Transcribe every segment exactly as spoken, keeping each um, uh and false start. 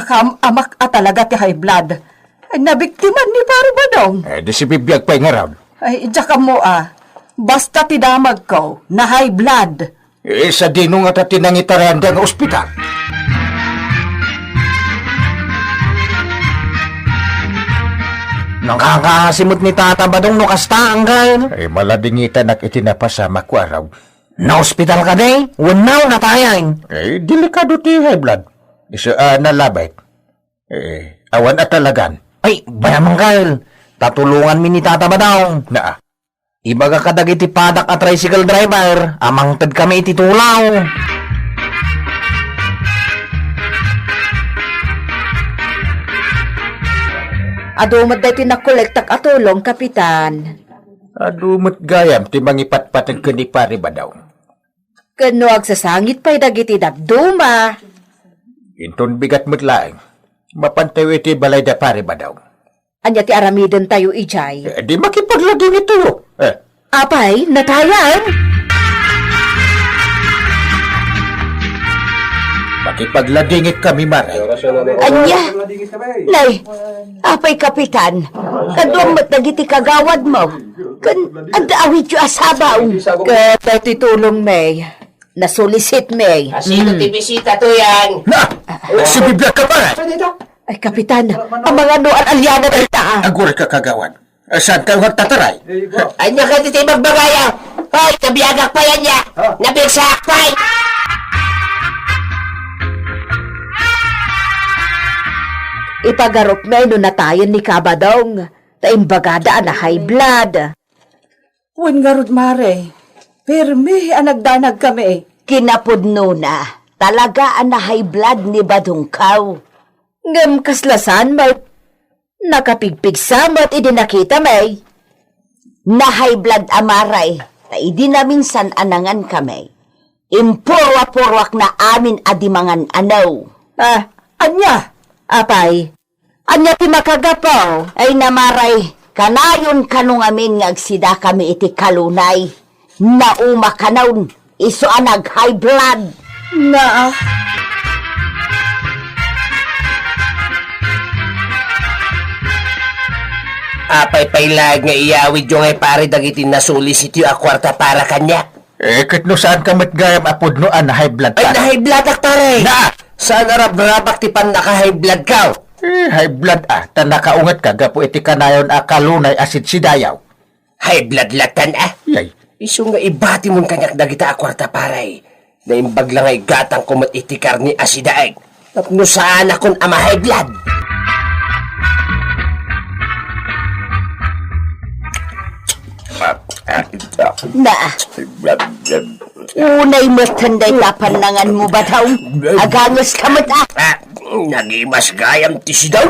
Kam-, amak a talaga ti high blood. Ay, nabiktiman ni Pare Badong. Eh, di sibibiag pay ngarud. Ay, diak ammo a. Basta ti damagko, na high blood. Eh, sadino ngata ti nangitarayanda nga ospital? Nangkakasi met ni Tata Badong no kasta, Anggal. Eh, maladingitanak iti napasamak, Kuarog. Naospital kadi? Wenno natayen? Eh, delikado ti high blood. Isu a nalabit. Eh, awan a talagan. Ay, bayam, Anggal. Tatulonganmi ni Tata Badong. Naa. Ibaga kadagiti padak a tricycle driver a mangted kami iti tulaw. Adu met daytoy nakolektak a tulong, Kapitan. Adu met gayam ti mangipatpateg ken ni Pare Badong. Ken no agsasangit pay dagiti dadduma. Inton bigat met laeng, mapantayo iti balay da Pare Badong. Ania ti aramidentayo idiay? Eh, di makipagladingit tayo. Eh. Apay, natayen? Makipagladingit kami, Mare. Ania? Nay, apay, Kapitan? Kaduam met dagiti kagawad mo. Ken adda awityo a sabaw. Ket ti tulong, May. Nasulisit, May. Asino ti bisita to yan? Na! Sibibiag ka, Mare. Ay, Kapitan, amangano an aliana dayta. Aguray ka, kagawad. Eh, saan kayo nagtataray? Anya ka dito'y magbagaya? Hoy, kabiagak pa yan niya. Nabigsaak pa eh. Ipagarup nga ino natayen ni Kabadong, ta imbagada a na high blood. Wen ngarud, Mare, permi a nagdanag kami. Kinapudnona, talaga a na high blood ni Badongkaw. Ngem kasla saan met, nakapigpigsa met idi nakita mi. Na high blood a Mare, ta idi naminsan a nangan kami, impurwa-purwak na amin a di mangan-ano. Ah, ania? Apay, ania ti makagapu? Ay na, Mare, kanayon kano ngamin nga agsida kami iti kalunay. Nauma kanon, isu a nag-high blood. Na. Apay pay laeng nga iyawidyo ngay, pare, dagiti nasulisityo a kuarta para kaniak? Eh, ket no saan ka met gayam a pudno a na-high blood ka? Ay, na-high blood ak, pare! Na! Saan a rabrabak ti pannaka-high blood ka? Eh, high blood a, ta nakaunget ka gapu iti kanayon a kalunay a sidsidayaw. High blood latan a? Yay. Isu nga ibatimon kaniak dagita a kuarta, pare. Naimbag la nga igatangko met iti karne a sidaeg. Tapno saanakon a ma-high blood. Na. Unay met dayta pannanganmo, Badong. Aganges ka met, a. Ah, nagimas gayam ti sidaw.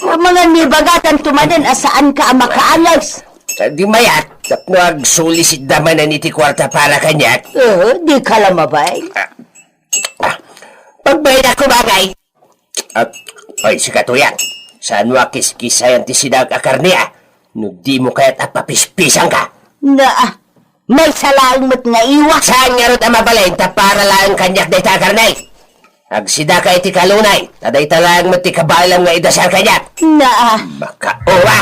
Amangan, ibagatanto manen a saan ka a makaanges. Sa di mayat, tapno agsulisitda manen iti kuarta para kaniak. Eh, di ka la mabay. Ah, ah. Pagbaydak ko bagay. At, ay, sika, Tuyang, saan mo a kiskisayan ti sidaek a karne, a? No di mo kayat a papispisanka. Na, ah, maysa laeng met nga iwa. Saan ngarud a mabalin ta para laeng kaniak dayta a karne? Agsidaka iti kalunay, ta dayta laeng met ti kabaelam nga idasar kaniak. Na, ah. Makauwa!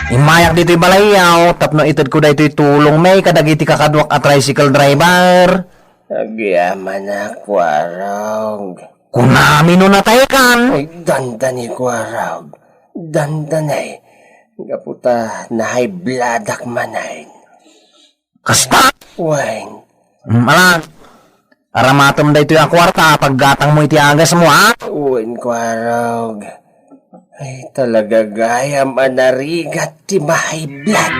Immayak ditoy balayyo tapno itedko daytoy tulong, May, kadagiti kakaduak a tricycle driver. Agyamanak, Kuarog. Kunami no nataykan. Ay, dandani, Kuarog. Dandani. Gapu ta na-high blood ak manen. Kasta? Wen. Mm, ala. Aramatem daytoy a kuarta, paggatangmo iti agasmo, ha? Wen, Kuarog. Ay, talaga gayam a narigat ti ma-high blood.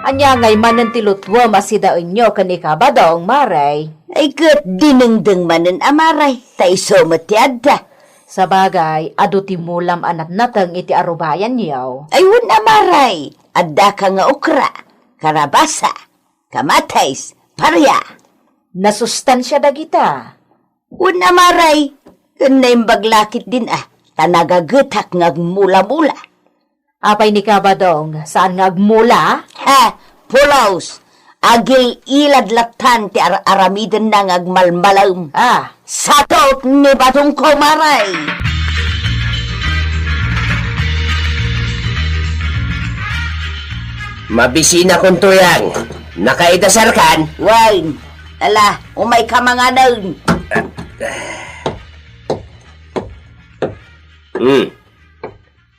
Ania ngay manen ti lutwem a sidaenyo ken ni Kabadong, Mare? Ay, ket dinengdeng manen a Mare, ta isu met ti adda. Sabagay, adu ti mulam a natnateng iti arubayanyo. Ay, wen a Mare, addaka nga okra, karabasa, kamatis, paria. Nasustansia dagita. Wen a Mare, ken naimbag la ketdin a, ta nagagetak nga agmula-mula. Apay ni Kabadong, saan nga agmula? Ha, pulos! Agil-ilad lattan ti ar-aramidenna nga agmalmalem. Ah. Satot ni Badongko, Maray! Mabisina kun Tuyang. Nakaidasarkan? Wen. Ala, umayka manganen. Hmm.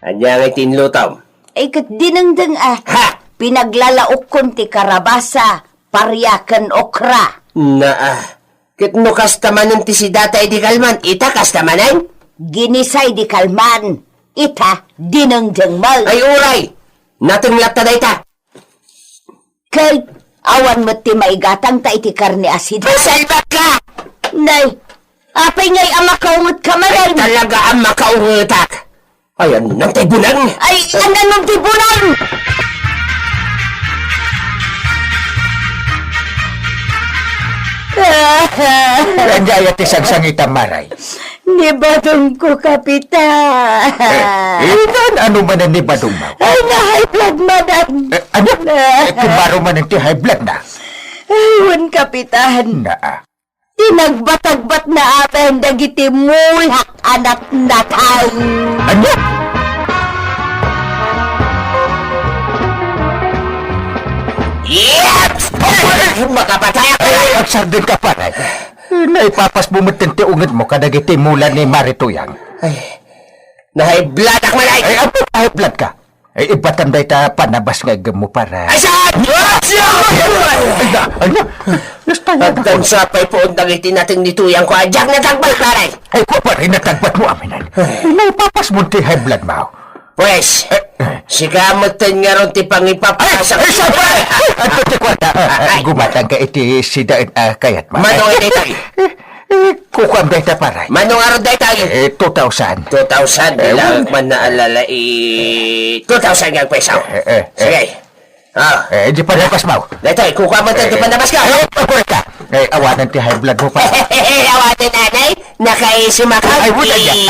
Ania ngay ti inlutom? Ay, ket dinengdeng a. Ha! Pinaglalaokkon ti karabasa, paria ken okra. Naa. Ket no kasta manen ti sidata idi kalman, ita kasta manen? Ginisay di kalman, ita dinengdeng met. Ay, uray! Nateng latta dayta. Ket awan met ti maigatangta iti karne a sida. Ay, salbakka! Nay, apay ngay a makaungetka manen? Ay, talaga a makaungetak. Ay, annan tay bunang? Ay, annan ti bunang? Ania aya ti sangsangitam, Maray? Ni badongko, Kapitan. Eh, inan, ano manen ni badongmo? Ay, na-high blood manen. Eh, ano? Eh, kumaro manen ti high blood na? Ay, wen, Kapitan. Naa. Ti nagbatagbatna amin dagiti mulak a natnatang. Ania? Yep! Makapatay ako! Ay, agsardengka, pare. Naipapasmo metten ti ungetmo kadagiti mula ni Mari Tuyang. Ay, na-high blood ak man, ay! Ay, apo, na-high blood ka? Ay, ibatam dayta panabas nga iggemmo, pare. Ay, saan? Ay, na, ay, na. Basta yan. Agdan sa pay puon dagiti nateng ni Tuyang ko, a diak natagbat, pare. Ay, ko, pare, natagbatmo amin. Ay, naipapasmo ti high blood mo. Pwes, eh, eh, sika metten ngarud ti pangipapasak. Ay, ay, sir, pare! Ay, adto ti kwarta. Ay, ay, gumatangka iti sidaen a kayatmo. Mano nga daytoy? Eh, eh, kukuam dayta, pare. Mano ngarud daytoy? Eh, two thousand. Two thousand, eh, bilang wen. Man naalala, eh, two thousand nga peso. Eh, eh, eh. Sige. Ah. Eh, di panabas mo. Daytoy, kukuam ti panabas ko. Eh, eh, kukuam ka. Eh, awanan ti high blood mo, pare. Awanan, anay. Nakaisumakaw. Ay, wala yan.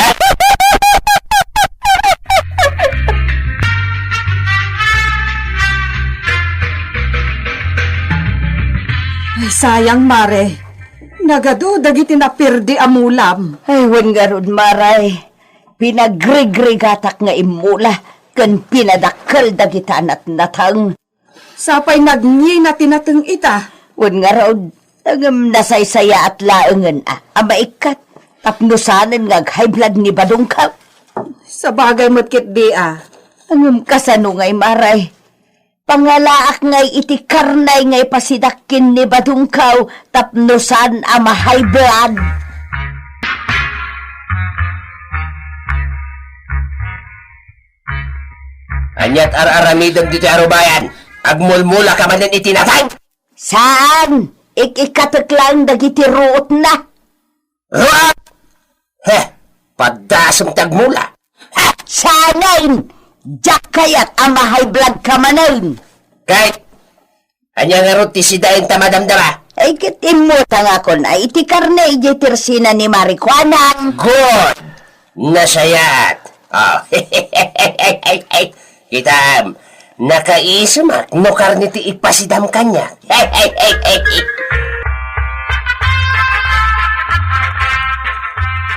Ay, sayang, Mare. Nagadu dagiti napirdi a mulam. Ay, wen ngarud, Mare. Pinagregregatak nga immula ken pinadakkel dagita a natnateng. Sapay nagngina ti nateng ita. Wen ngarud, ngem nasaysayaat laengen a, a maikkat tapno saanen nga ag-high blood ni badongko. Sabagay met ketdi a. Ngem kasano ngay, Maray? Pangalaak ngay iti karne nga ipasidak ken ni badongko tapno saan a ma-high blood. Aniat ar-aramidem ditoy a rubayan? Agmulmula ka manen iti nateng? Saan! Ik-ikkatek laeng dagiti ruotna. Ruot! Heh, padasem ti agmula. Ha! Saanen! Diak kayat a ma-high blood ka manen. Ket ania ngarud ti sidaenta madamdama? Ay, ket immutangakon a iti karne idiay tersina ni Mari Kuanang. Good! Nasayaat. Oh. Kitam, nakaisumak no karne ti ipasidam kaniak.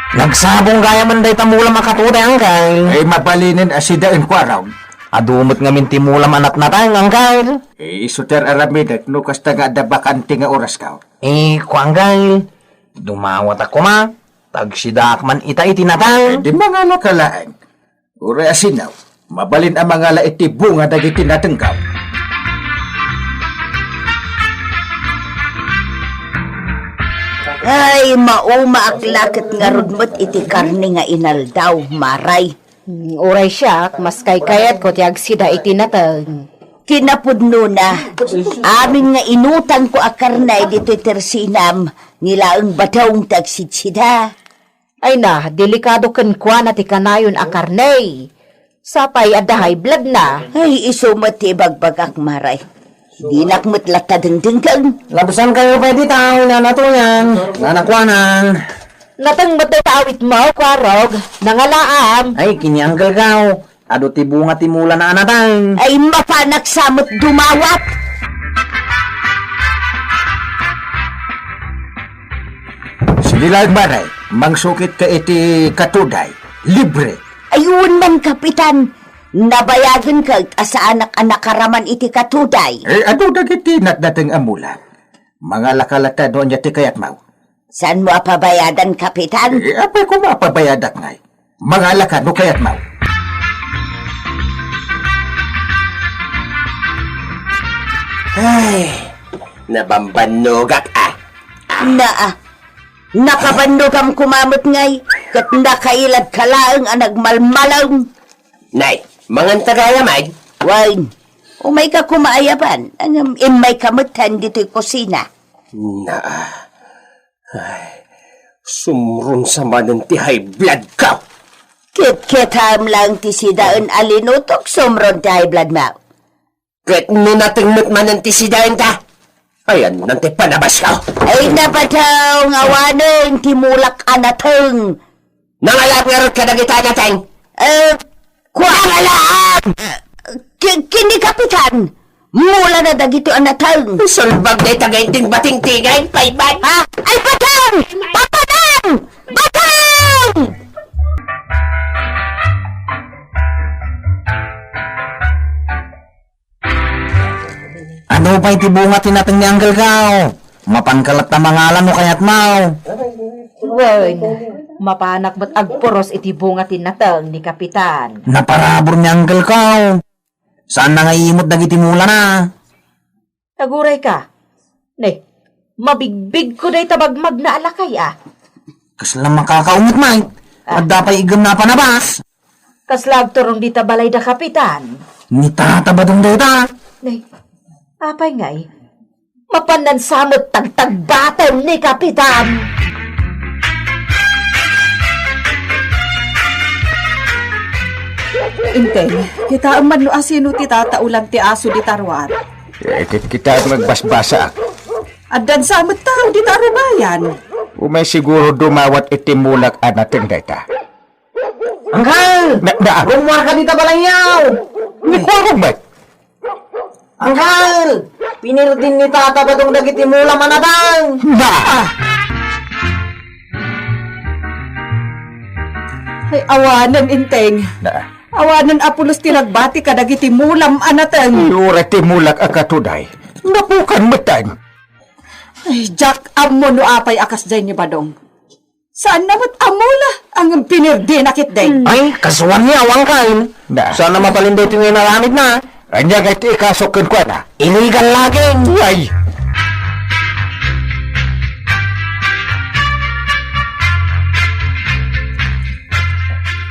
Nagsabong gayam dayta mulam a katuday, angkel. Ay, mabalinen a sidaen ko, arog. Adu met ngamin ti mulam a natnateng, angkel. Eh, isu ti ar-aramidek no kasta nga adda bakante nga orasko. Eh, ko, angkel. Dumawat a koma, ta agsidaak man ita iti nateng. Eh, di mangalaka laeng. Uray a sino, mabalin a mangala iti bunga dagiti natengko. Ay, maumaak la ket ngarud met iti karne nga inaldaw, Maray. Hmm, uray siak, mas kaykayatko ti agsida iti nateng. Kinapudnona, amin nga inutangko a karne ditoy tersinam, ni laeng badong ti agsidsida. Ay na, delikado kenkuana ti kanayon a karne. Sapay adda high blood na. Ay, isu met ti ibagbagak, Maray. Dinak met latta dengdenggen. Labusankayo pay dita, Nana Tuyang, Nana Kuanang. Nateng met dayta awitmo, Kuarog. Nangalaam. Ay, kinianggelkaw. Adu ti bunga ti mulana a nateng. Ay, mapanak sa met dumawat. Sige laeng, pare, mangsukitka iti katuday. Libre. Ay, wen man, Kapitan. Nabayagen ket a saanak a nakaraman iti katuday. Eh, adu dagiti natnateng a mula. Mangalaka latta no ania ti kayatmo. Saanmo a pabayadan, Kapitan? Eh, apay koma a pabayadak ngay. Mangalaka no kayatmo. Ay, nabambannogak, ah. Naa, nakabannogam koma met ngay, ket nakailadka laeng a nagmalmalem. Nay, manganta gayam, ay? Wen, umayka koma aya ban, ngem immayka metten ditoy kusina. Naa. Ay, sumrunsa manen ti high blood ko. Kitkitaem laeng ti sidaen a linutok, sumron ti high blood mo. Ket no nateng met manen ti sidaenta, ayanna ti panabas ko. Ay, napataw nga awanen ti mulak a nateng. Nangalap ngarud kadagita a nateng? Eh, kua? Nangalap! Ki-, ken ni Kapitan, mulana dagito a nateng. Salbag dayta nga inting batingtingay, paybat. Ha? Ay, batang! Papanang! Batang! Ano pay ti bunga ti nateng ni Uncle Kao? Mapanka latta mangala no kayatmo. Wen, mapanak met agpuros iti bunga ti nateng ni Kapitan. Naparabur ni Uncle Kao. Saanna nga iimut dagiti mulana. Aguray ka. Ne, mabigbigko dayta bagmagna a lakay, a. Kasla makakaunget, Mike. Ah. Adda pay iggemna a panabas. Kasla agturong dita balay da Kapitan. Ni Tata Badong dayta. Ne, apay ngay? Mapannan sa met tagtagbaten ni Kapitan. Inteng, kitaem man no asino ti tataulan ti aso dita ruar. Eh, kitkitaem nga agbasbasaak. Addan sa met tao dita rubayan. Umay siguro dumawat iti mulak a nateng dayta. Angkal! Na, na. Rummuarka dita balayyo! Ni kuarog met. Angkal! Pinirdin ni Tata Badong dagiti mula a nateng. Na! Ay, awanen, Inteng. Na. Awanen a pulos ti nagbati kadagiti mulam a nateng. Uray ti mulak a katuday. Napukan metten. Ay, Jack, ammo no apay a kasdiay ni Badong. Saanna met a mula, ngem pinirdina ketdi. Ay, kasuan ni awang kain. Da. Saanna mabalin daytoy nga inaramidna. Ania ngay ti ikasok kenkuana? Illegal logging. Ay!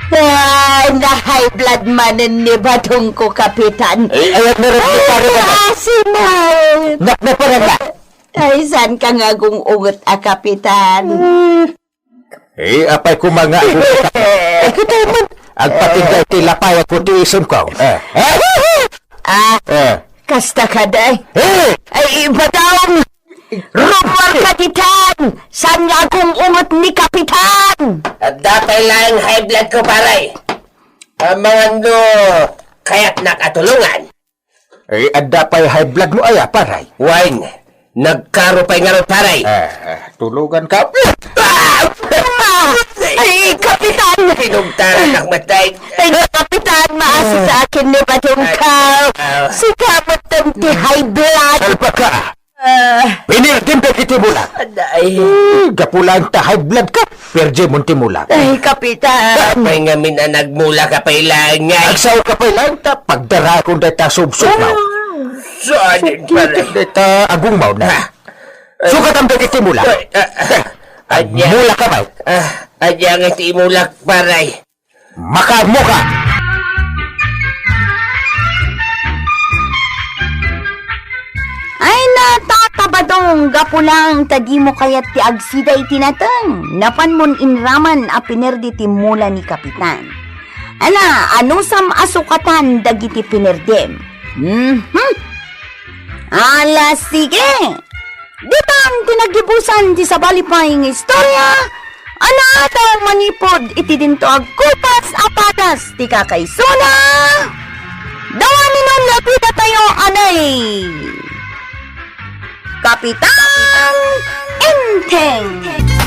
Ay, na-high blood manen ni Badong ko, Kapitan. Ay, ay, ay, meron ni pare ka na. Ay, asiman. Nak-, nak-, parang na. Ay, saan ka nga agung-unget a Kapitan? Eh, apay koma nga agung-unget? Ay, kita man. Agpatingga iti lapay ko ti isem ko. Eh. Ah, Eh. Kasta ka, day? Eh. Ay, ibagam! Rumor ka ditan! Saan nga agung-unget ni Kapitan? Adda pay laeng high blood ko, paray. Amangan no kayatnak a tulongan. Eh, adda pay high blood mo aya, paray? Wine. Nagkaro pay ngarud, paray. Ah, ah, tulugan ka. Ah! Ay, Kapitan! Pinugtaran ak matay. Ay, Kapitan, maasi sa akin ni Badong ka. Ah. Sika met ti high blood. Salbaka! Ah. Pinirdim ka kiti mula. Aday. Eh, gapu lang ta high blood ka. Perdi mo ti mula. Ay, Kapitan. Apay ngamin a nagmula ka pay laeng ngay? Agsao ka pay laeng ta pagdarakon dayta subsub mo. Ah, saan yun pala? Dayta agung mo na. Ah. Sukat ang dagiti mula. Ay, ah, ah. Anya? Mula ka ba? Ah, anya nga ti mula, paray? Makaagmo ka! Ay, na, Tata Badong, gapu lang ta dimo kayat ti agsida iti nateng, napanmon inraman a pinerdi ti mula ni Kapitan. Ala, anusam a sukatan dagiti pinerdem? Mhm. Ala, sige! Ditan ti naggibusan ti sabali pay nga istorya, Anaataw manipud iti dinto agkupas a patas ti kakaisuna. Dawani no lapita tayo anay. Kapitan Enteng.